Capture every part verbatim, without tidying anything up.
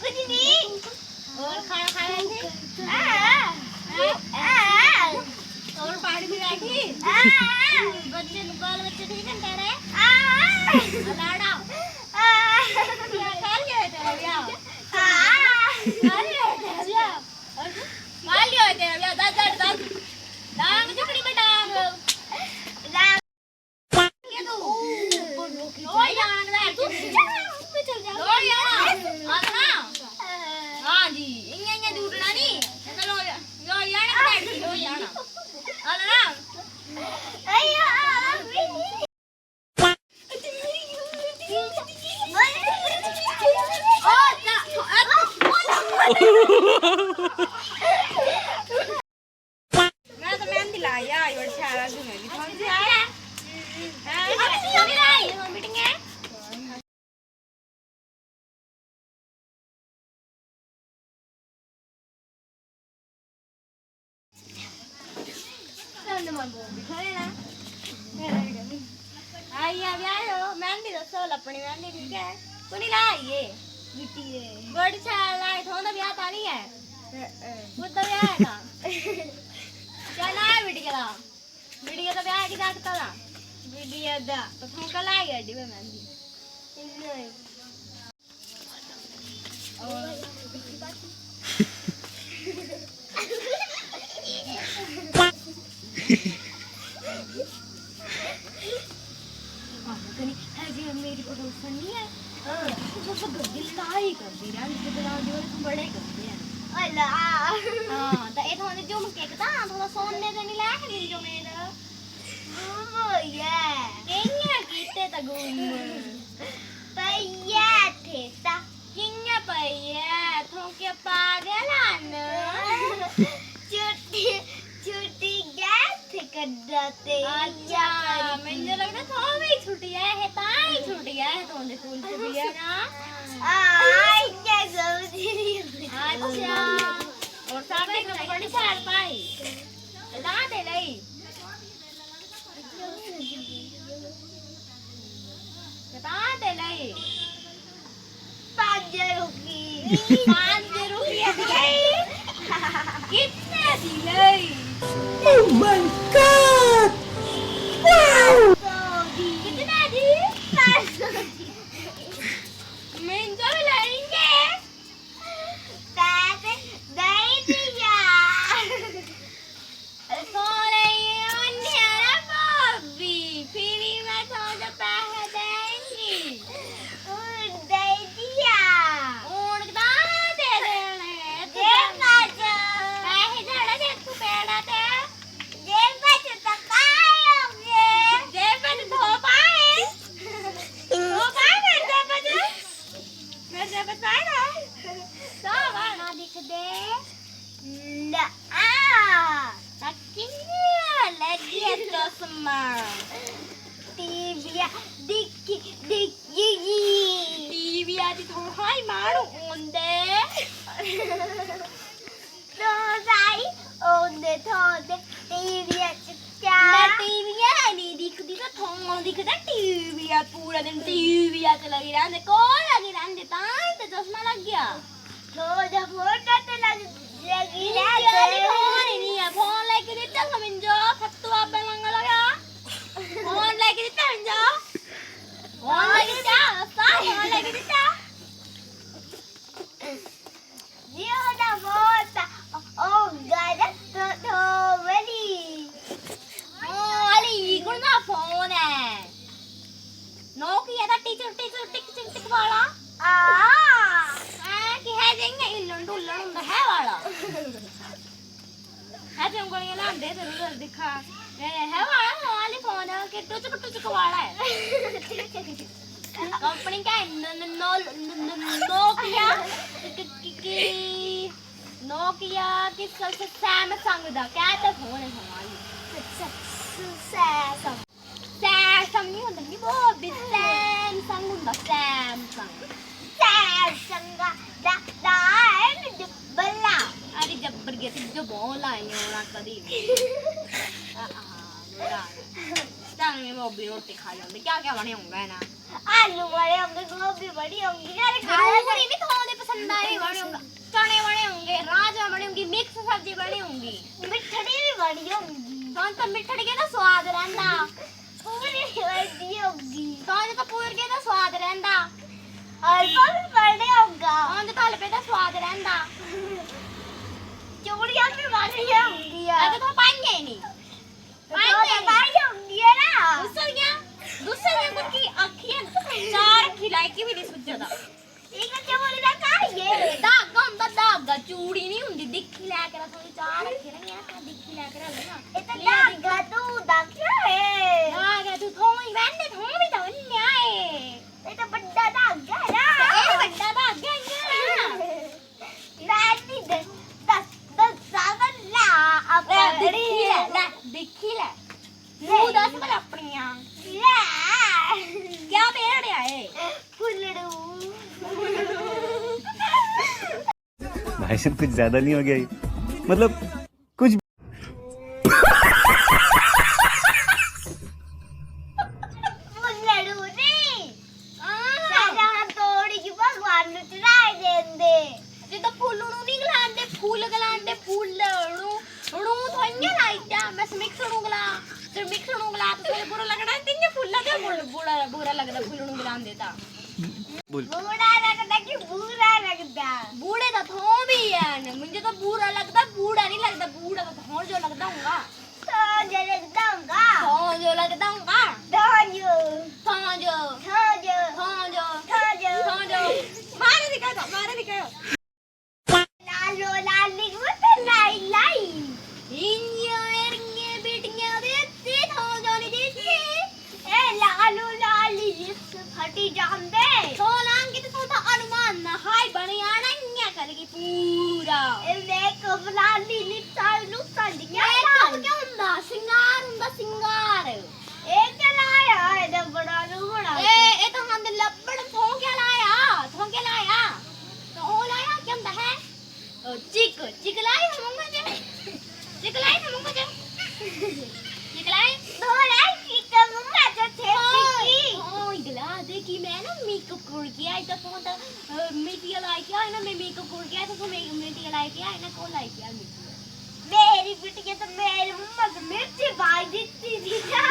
और खाना खाया थे? हाँ। हैं? हाँ। और पानी पिला दी? हाँ। बच्चे, बाल बच्चे ठीक हैं तेरे? हाँ। लाड़ा। हाँ। क्या कर लिया है तेरा ब्याह? हाँ। कर लिया है तेरा ब्याह? और कर लिया है तेरा ब्याह? दस, दस, दस। डांग चुकड़ी में डांग। डांग। ये तू। लो यार, तू चल जा, तू चल जा। लो यार, आ ना। हाँ जी, इयां, इयां झूठना नहीं। ऐसा लो, लो यार, बैठ, लो यार। आ ना। मैं तो मेहंदी लाई आई, बड़ी शैल लगी मेरी। कौन सी आई? हाँ, मेरी आई, मीटिंग है। आई, अभी आयो, मेहंदी दसो, अपनी मेहंदी ठीक है? कुणी लाई है? बिट्टी है। बड़ी शैल लाई, थोड़ा ब्याह तां नहीं है? वो तो ब्याह है तां। क्या नाम है बिटिया दा? बिटिया दा ब्याह की जात करा? बिटिया दा। तो तुम कल आई गई, मैं मेहंदी। मेरी पड़ोसन नहीं है। हाँ। वो तो गंदी लड़ाई करदी रैंह्दी, ते बड़ा जो तुम बड़े करदे हैं। अल्लाह। हाँ, तो ये थोड़े झुमके का था, थोड़ा सोने दे नहीं लाया है जो मेरा। गुम हो गया। कियां कीते ते गुम? पइया थे ता। कियां पइया? थों क्या पागल हन? छुट्टी, छुट्टी गए थे कड्डा ते। अच्छा, इयां करी। मैनू लगदा थों भी छुट्टी आए है, तां ही छुट्टी आए है, थों दे स्कूल छुट्टी है ना? हाँ, इयां समझी नहीं। अच्छा, और सारे कपड़े बड़ी शैल पाई। कतां दे लई? कतां दे लई? पंज रुपये। पंज रुपये दी लई? कितने दी लई? Oh my God! Wow! कितने दी? पाँच सौ दी। मिंजो भी लेंगे। पैसे दे दिया। सोले ये ओन्ने ना भाभी, फिर ही मैं थोड़ा पैसे देंगी। और दे दिया। और कदा दे देने? जे बच। पैसे जड़ा जे तू पैड़ा ते। जे बच तो पाए होंगे। जे बच तो पाए। तो पाए मेरे जे बच। मेरे जे बच पाए ना। तो वहाँ दिख दे। ना। कियां लग्गी चश्मा? टीवी दिक्खी, दिक्खी। टीवी दी थोड़ा ही मारू ओंदे। तो साई ओंदे थोड़े टीवी च क्या? मैं टीवी है नहीं दिखदी, तो थोड़ा दिखदा टीवी। पूरा दिन टीवी च लगी रहंदे। कौन लगी रहंदे? तां ही तो चश्मा लग गया। थोड़ा फोन तो लग, लगी रहंदे। फोन ही नहीं है, फोन लेके दित्ता था मिंजो, फत्तू आपे मंगा लगा। फोन लेके दित्ता मिंजो। फोन लेके दित्ता, सारा फोन लेके दित्ता। जियो दा फोन ता, ओ गलत तो, तो बनी। ओ अली, कुण दा फोन है? नोकिया दा टिचर, टिचर, टिक, टिक, टिक वाला। आ। आ, कि है जेंगे हिल्लण डुल्लण हुंदा है वाला। है ते उंगलियां लांदे इधर उधर दिक्खा। ए, है वाला, वाली फोन है कि टुचक टुचक वाला है। कंपनी क्या है? न-, न-, नो-, न-, न-, नोकिया कि, कि, कि, नोकिया कि स-, स-, सैमसंग दा क्या ते फोन है हमारी? स-, स-, स-, सैमसंग। सैमसंग नहीं होता, नहीं वो भी सैमसंग होता, सैमसंग। सैमसंग दा, दा, दा है ना जो बल्ला। अरे जब्बर के तुझे बोला है नहीं होना कभी भी। आ, आ, बुरा। चल मैं वो भी रोटी खा लेंगे, क्या क्या बने होंगे ना। आलू बड़े होंगे, गोभी बड़ी होंगी। अरे खाया जरूरी नहीं थोड़े ठंडा भी बने होंगे, चने बने होंगे, राजमा बने होंगे, मिक्स सब्जी बनी होंगी। मिठड़ी भी बनी होंगी। कौन तो मिठड़ी के ना स्वाद रहंदा। पूरी होती होगी। कौन तो पूर के ना स्वाद रहंदा। हलवा भी बने होगा। कौन तो हलवे का स्वाद रहंदा। चूड़ियां भी बनी होंगी। अगर तो पाएंगे ही नहीं। तो पाएंगे तो नहीं। पाई होंगी है ना। दूसर क्या? दूसर क्या? उनकी अखियां चार खिलाई की भी नहीं सुझ जाता। इक चूड़ी दा घर ये। धागा हुंदा धागा, चूड़ी नहीं हुंदी। दिक्खी लै करा, थोड़ी चार रखे ना, ये रखा, दिक्खी लै करा ना। ये तो ले धागा तू धागा है। धागा तू थोड़ी बहन दे, थोड़ी तो न्याय। ये तो बड़ा धागा है ना। ये बड़ा धागा है ना। मैं नहीं दस, दस, दस धागा ला, ले, अपनी। दिक्खी लै, ले, दिक्खी लै। ले। तू दस भला अपनियां। ले। क्या पेड़ आए? फुल्लड़ू। भाई साहब, कुछ ज्यादा नहीं हो गया ये? मतलब, कुछ फुल्लड़ू नहीं। हाँ। सारा तोड़ी की भगवान ने चढ़ाई देंदे। जे तो फुल्लड़ू नहीं गलांदे, फूल गलांदे, फुल्लड़ू। हणू थोइयां लाई जा, मैं समीक सुणूंगला। समीक सुणूंगला तो थोड़े बुरा लगना है, तिन्ने फुल्ला दे बुरा, बुरा, बुरा लगदा फुल्लड़ू गलांदे ता। बोल। बुरा लगदा कि बुरा लगदा? बूढ़े तो थों भी है न, मुझे तो बुरा लगदा, बूढ़ा नहीं लगदा, बूढ़ा तो थों जो लगदा होगा। थों जो लगदा होगा। थों जो लगदा होगा। थों जो। थों जो। थों जो। थों जो। थों जो। थों जो। मारे दिखा दो, मारे दिखा दो। लालो लाली गुट लाई लाई। इंजो एरंगे बिटिया देती थो जोनी देती। ए लालो लाली लिप्स फटी जांदे। थो लांगे तो थोड़ा अनुमान ना हाय बने आना इन्या करके पूरा। ए मेकअप लाली लिप्स आलू संदिया। मेकअप क्या हुंदा? सिंगार हुंदा, सिंगार। ए क्या लाया? ए तो बड़ा रू बड़ा। ए, ए तो हम लब्बड़ थो क्या लाया? थो क्या लाया? तो ओ लाया क्या हुंदा है? ओ, चिक, चिक लाई हम मुंह च। चिक लाई हम मुंह च। चिक लाई? ओ लाई चिक मुंह च थे चिकी। ओ, इगला दे कि मैं ना मेकअप करके आई तो फोन तो, अ, मिटिया लाई के आई ना, मैं मेकअप करके आई तो मैं मिटिया लाई के आई ना, कौन लाई के आई मिटिया? मेरी बिटिया तो मेरी मम्मा से मिर्ची भाई दिखती थी ना।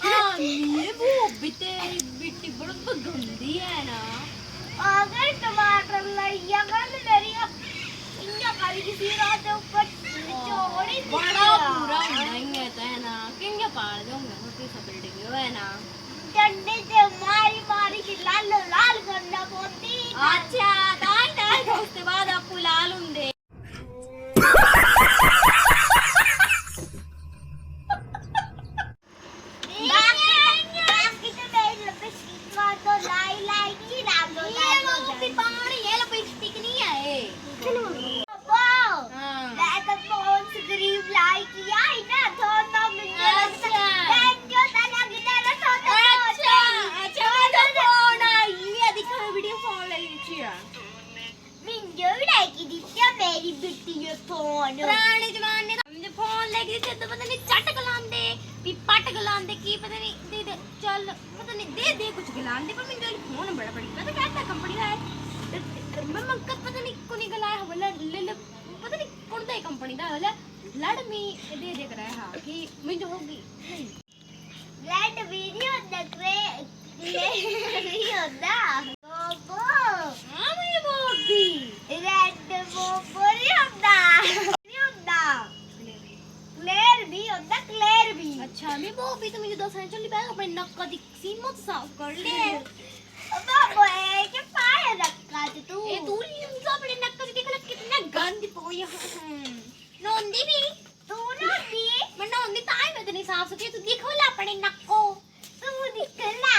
हाँ, मेरे वो भी तेरी बिट्टी बड़ी गंदी है ना। अगर टमाटर लइया कर मेरी अब इन्ना करी किसी रात ऊपर चोरी बड़ा बुरा होना ही है तो है ना। किंगे पाल जाऊंगा छोटी सा बिल्डिंग है ना। डंडे से मारी मारी के लाल लाल करना पड़ती। अच्छा, ताई ताई उसके बाद आपको लाल होंगे। बाकी, बाकी तो मेरी लिपस्टिक मार दो, लाई, लाई की नाम दो, ये नाम दो, वो भी पानी, ये लिपस्टिक नहीं है, ये। पापा, हाँ। मैं तो फोन से गरीब लाई किया ही ना, थोड़ा ना मिल गया। अच्छा। मैं जो तलक दे ना, थोड़ा ना अच्छा, होता। अच्छा, मैं तो फोन आई, ये दिखा, वीडियो फोन ले लीजिए। मिंजो भी लेके दित्ता मेरी बिट्टी ने फोन। पुराने जमाने दा मिंजो फोन लेके दित्ते तो पता नहीं चट गलांदे, भी पट गलांदे, की पता नहीं दे दे, चल पता नहीं दे दे कुछ गलांदे, पर मिंजो फोन बड़ा बड़ी पता क्या कंपनी दा है। मैं मंगत पता नहीं कुनी गलाया बोला ले ले, पता नहीं कौन दा कंपनी दा बोला लड़ मी दे दे कराया हा कि मिंजो होगी। रेड भी नहीं होता, ग्रे, ग्रे भी होता। बोबो। हाँ, मैं बोबी। रेड बोबो नहीं होता। नहीं होता। क्लेयर भी होता, क्लेयर भी। अच्छा, मैं बोबी तो मुझे दस चली बैग अपने नक का दिक-, सीमत साफ कर ले। बाबो, ए, क्या पाया नक का तू? ए, तू यूं तो अपने नक का दिख ले, कितना गंद पोया। हम्म। नोंदी भी। तू नोंदी? मैं नोंदी तां ही मैं इतनी साफ सुथरी, तू दिख भला अपने नक्को। तू दिख ना।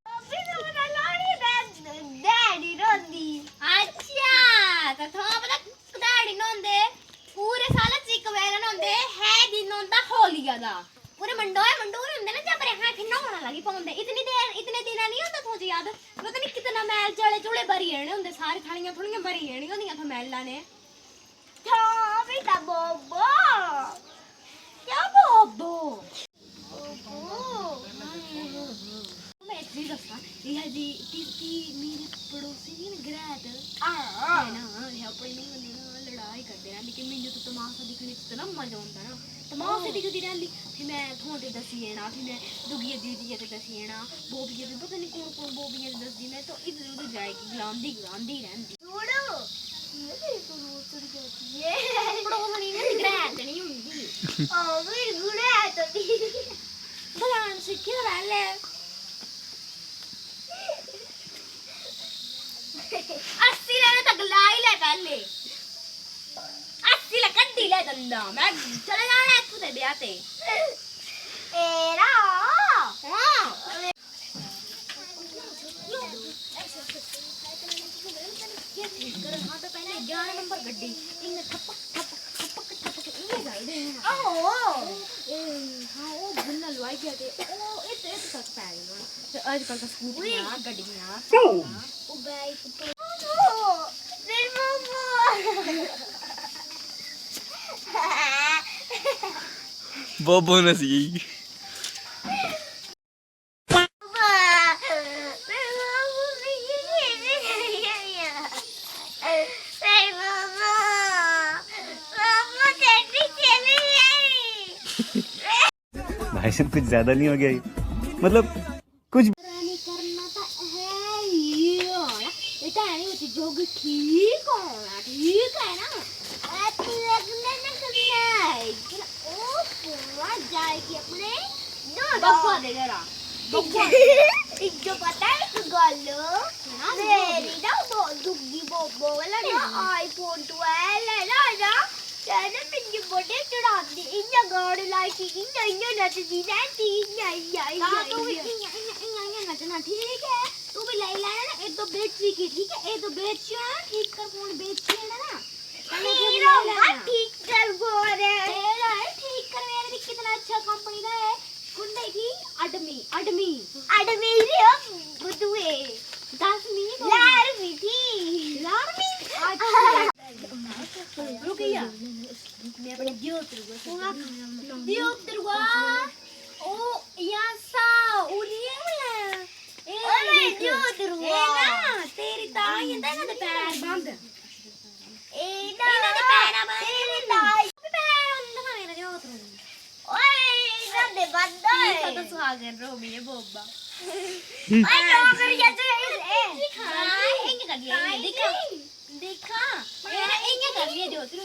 अभी तो मैं लोड़ी दे, डैडी नोंदी। अच्छा, तो थो पता डैडी नोंदे, पूरे साल चिक वेला नोंदे, है दिन नोंदा होलिया दा। पूरे मंडोए मंडोए होंदे ना, जबरे हां फिर नहाना लगी पौंदे। इतनी देर, इतने दिन नहीं होंदा थो जी याद? पता नहीं कितना मैल जले जुले भरी रहने होंदे, सारी थालियां थुलियां भरी रहनी होंदियां थो मैला ने। हाँ, बेटा, बोबो। क्या बोबो? बोबो। मैं एक चीज दस्सां, यह जी, ती, ती मेरे पड़ो-, ग्रैह्त है ना, है अपनी नूंह कन्नै ना लड़ाई करदे रैंह्दे कि मिन्जो तो तमाशा दिक्खने च इतना मजा औंदा ना, तमाशा दिखदी रैंह्दी। फ्ही मैं थों ते दस्सी देना, फ्ही मैं दुगिया दीदिया ते दस्सी देना, बोबिया भी पता नहीं कौन कौन बोबिया ते दसदी। मैं तो इधर उधर जाएगी गलांदी गलांदी रैंह्दी। छोड़ो, ये तो रोज छोड़ के होती है। पड़ोसनी ना ग्रैह्त नहीं हुंदी। ओ, फिर गुड़े है तो भी। भगवान सीखे पैह्ले। अस्सी लैने तक लाई ले पैह्ले। अस्सी ले कड्डी ले दंदा। मैं चले जाना इत्थूं ते ब्याह ते। एरा। हाँ। ये ठीक कर, हाँ, तो पहले ग्यारह नंबर गड्डी, इन्हें ठपक, ठपक, ठपक, ठपक, इन्हें चलदे हैं। आहो। ए, हाँ, वो गुन्ना लुआई गया ते, ओ, इत, इत तक पै गए ना। ते आजकल तो स्कूटियां, गड्डियां, कारां। ओ बाइक पे। मेरे मोमो। बोबो नसी। भाई साहब, कुछ ज्यादा नहीं हो गया ये? मतलब, कुछ रानी करना तो है ही होना। ये तो है नहीं होती, जोगी ठीक होना, ठीक है ना? ऐसे लगने ना करना है। ओ, पूरा जाएगी अपने दो बब्बा दे जरा। बब्बा दे। इज्जो पता है एक गल्ल? मेरी ना वो दुग्गी बोबो वाला ना iPhone twelve है ना, ना, कहने मिन्नी बड़े चढ़ांदी, इन्ना गाने लाई के, इन्ना, इन्ना नचदी रहंदी, इन्ना, इन्ना, इन्ना, हाँ, तू भी इन्ना। इन्ना, इन्ना, इन्ना नचना, ठीक है? तू भी लाई लैना ना, एक दो बेची की, ठीक है? एक दो बेचियो ना, ठीक कर फोन बेचियो ना, ना। पहले तू भी हीरो लाई लैना। ठीक कर फोन। तेरा है ठीक कर, मेरा भी कितना अच्छा कंपनी का है। कुंडे की अडमी, अडमी। अडमी रे बुदुए। दसवीं को। ग्यारहवीं थी। ग्यारहवीं? अच्छा। रुक जा। मैं अपने दियो तेरे को। दियो तेरे को। ओ, यासा, उलिये वाला। ए, ओए, दियो तेरे को। ए ना, तेरी ताई है ना, ते पैर बंद। ए ना, इन्हां दे पैरां बंद। तेरी ताई। पैर बंद ना मेरे दियो तेरे को। ओए, इन्हां दे बंद। ठीक है, तो सुहागन रो भी है बोबा। ओए, डोगरी जैसे, ए, ए। हाँ, इंज कर दिया, इंज, देखा। देखा, मेरा इंज कर लिया जो तू।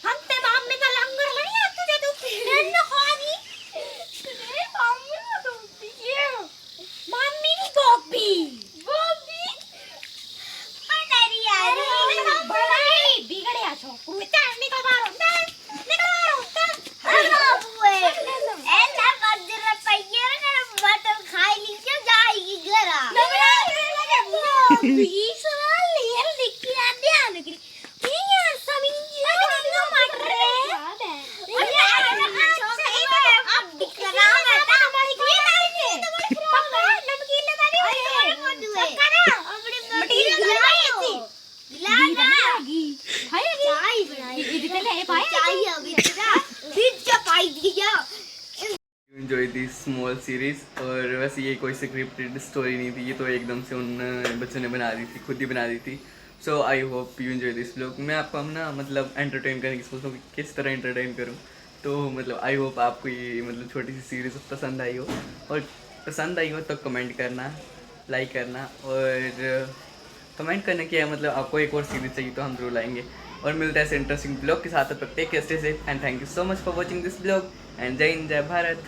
हम ते मामे का लंगर नहीं आते थे, तू फिर न खानी। तेरे मामे को तो पिए। मामी नहीं, बॉबी। बॉबी? ओ, डरी आ रही है। अरे, बड़ा ही बिगड़िया छोकरू। चल, निकल बाहर, चल, निकल बाहर, चल। अरे, बाबू, ए। ए, ना, बंदर पहिए रे, मेरा बटन खाई ली, क्या जाएगी घर आ? ना, ना, ना, ना, ना, बॉबी, सवाल नहीं है, लिख के आ, ध्यान रख। Enjoy this small series। और वैसे ये कोई स्क्रिप्टेड स्टोरी नहीं थी, ये तो एकदम से उन बच्चों ने बना दी थी, खुद ही बना दी थी। So I hope you enjoy this vlog। मैं आपको हम ना, मतलब, एंटरटेन करने की सोच रहा हूँ कि किस तरह एंटरटेन करूँ। तो, मतलब, आई होप आपको ये, मतलब, छोटी सी सीरीज पसंद आई हो, और पसंद आई हो तो कमेंट करना, लाइक करना, और कमेंट करने के, मतलब, आपको एक और सीरीज चाहिए तो हम जरूर लाएंगे। और मिलते हैं ऐसे इंटरेस्टिंग ब्लॉग के साथ। तब तक take care, stay safe, and thank you so much for watching this vlog। And जय हिंद, जय भारत।